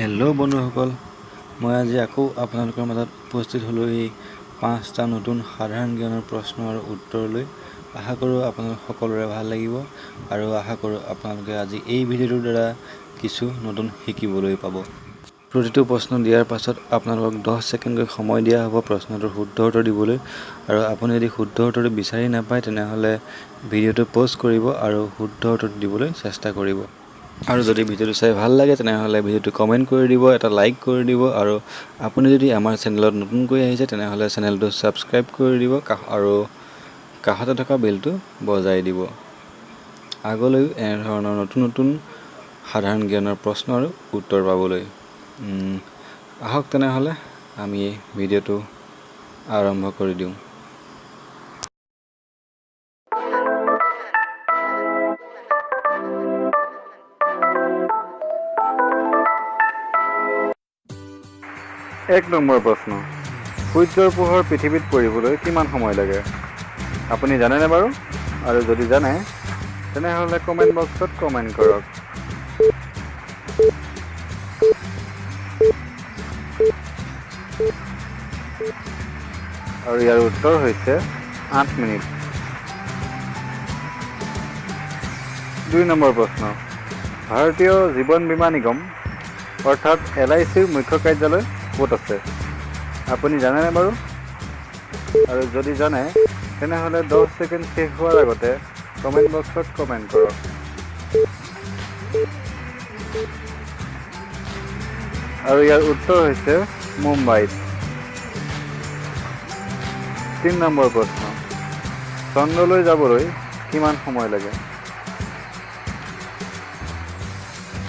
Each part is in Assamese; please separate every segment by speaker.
Speaker 1: হেল্ল' বন্ধুসকল, মই আজি আকৌ আপোনালোকৰ মাজত উপস্থিত হ'লোঁ এই পাঁচটা নতুন সাধাৰণ জ্ঞানৰ প্ৰশ্ন আৰু উত্তৰ লৈ। আশা কৰোঁ আপোনালোক সকলোৰে ভাল লাগিব আৰু আশা কৰোঁ আপোনালোকে আজি এই ভিডিঅ'টোৰ দ্বাৰা কিছু নতুন শিকিবলৈ পাব। প্ৰতিটো প্ৰশ্ন দিয়াৰ পাছত আপোনালোকক 10 ছেকেণ্ডকৈ সময় দিয়া হ'ব প্ৰশ্নটোৰ শুদ্ধ উত্তৰ দিবলৈ, আৰু আপুনি যদি শুদ্ধ উত্তৰটো বিচাৰি নাপায় তেনেহ'লে ভিডিঅ'টো প'জ কৰিব আৰু শুদ্ধ উত্তৰটো দিবলৈ চেষ্টা কৰিব। আৰু যদি ভিডিঅ'টো চাই ভাল লাগে তেনেহ'লে ভিডিঅ'টো কমেণ্ট কৰি দিব, এটা লাইক কৰি দিব, আৰু আপুনি যদি আমাৰ চেনেলত নতুনকৈ আহিছে তেনেহ'লে চেনেলটো ছাবস্ক্ৰাইব কৰি দিব আৰু কাষতে থকা বেলটো বজাই দিব আগলৈও এনেধৰণৰ নতুন নতুন সাধাৰণ জ্ঞানৰ প্ৰশ্ন আৰু উত্তৰ পাবলৈ। আহক তেনেহ'লে আমি ভিডিঅ'টো আৰম্ভ কৰি দিওঁ।
Speaker 2: এক নম্বৰ প্ৰশ্ন, সূৰ্যৰ পোহৰ পৃথিৱীত পৰিবলৈ কিমান সময় লাগে? আপুনি জানেনে বাৰু? আৰু যদি জানে তেনেহ'লে কমেণ্ট বক্সত কমেণ্ট কৰক। আৰু ইয়াৰ উত্তৰ হৈছে 8 মিনিট। 2 নম্বৰ প্ৰশ্ন, ভাৰতীয় জীৱন বীমা নিগম অৰ্থাৎ এল I চিৰ মুখ্য কাৰ্যালয় ক'ত আছে? আপুনি জানেনে বাৰু? আৰু যদি জানে তেনেহ'লে 10 ছেকেণ্ড শেষ হোৱাৰ আগতে কমেণ্ট বক্সত কমেণ্ট কৰক। আৰু ইয়াৰ উত্তৰ হৈছে মুম্বাইত। 3 নম্বৰ প্ৰশ্ন, চন্দ্ৰলৈ যাবলৈ কিমান সময় লাগে?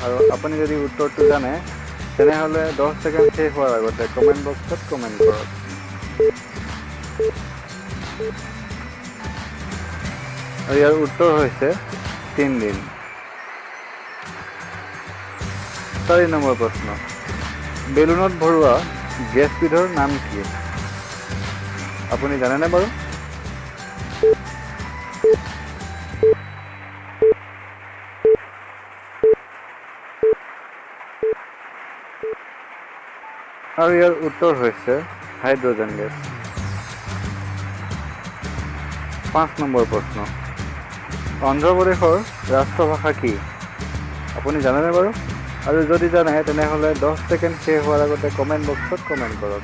Speaker 2: আৰু আপুনি যদি উত্তৰটো জানে তেনেহ'লে 10 ছেকেণ্ড শেষ হোৱাৰ আগতে কমেণ্ট বক্সত কমেণ্ট কৰক। আৰু ইয়াৰ উত্তৰ হৈছে 3 দিন। 4 নম্বৰ প্ৰশ্ন, বেলুনত ভৰোৱা গেছবিধৰ নাম কি? আপুনি জানেনে বাৰু? আৰু ইয়াৰ উত্তৰ হৈছে হাইড্ৰজেন গেছ। 5 নম্বৰ প্ৰশ্ন, অন্ধ্ৰপ্ৰদেশৰ ৰাষ্ট্ৰভাষা কি? আপুনি জানেনে বাৰু? আৰু যদি জানে তেনেহ'লে 10 ছেকেণ্ড শেষ হোৱাৰ আগতে কমেণ্ট বক্সত কমেণ্ট কৰক।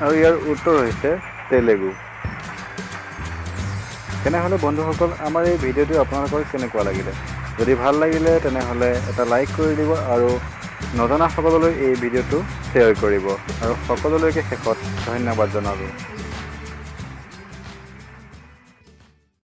Speaker 2: আৰু ইয়াৰ উত্তৰ হৈছে তেলেগু। তেনেহ'লে বন্ধুসকল, আমাৰ এই ভিডিঅ'টো আপোনালোকৰ কেনেকুৱা লাগিলে? যদি ভাল লাগিলে তেনেহ'লে এটা লাইক কৰি দিব আৰু নজনাসকললৈ এই ভিডিঅ'টো শ্বেয়াৰ কৰিব, আৰু সকলোলৈকে শেষত ধন্যবাদ জনালোঁ।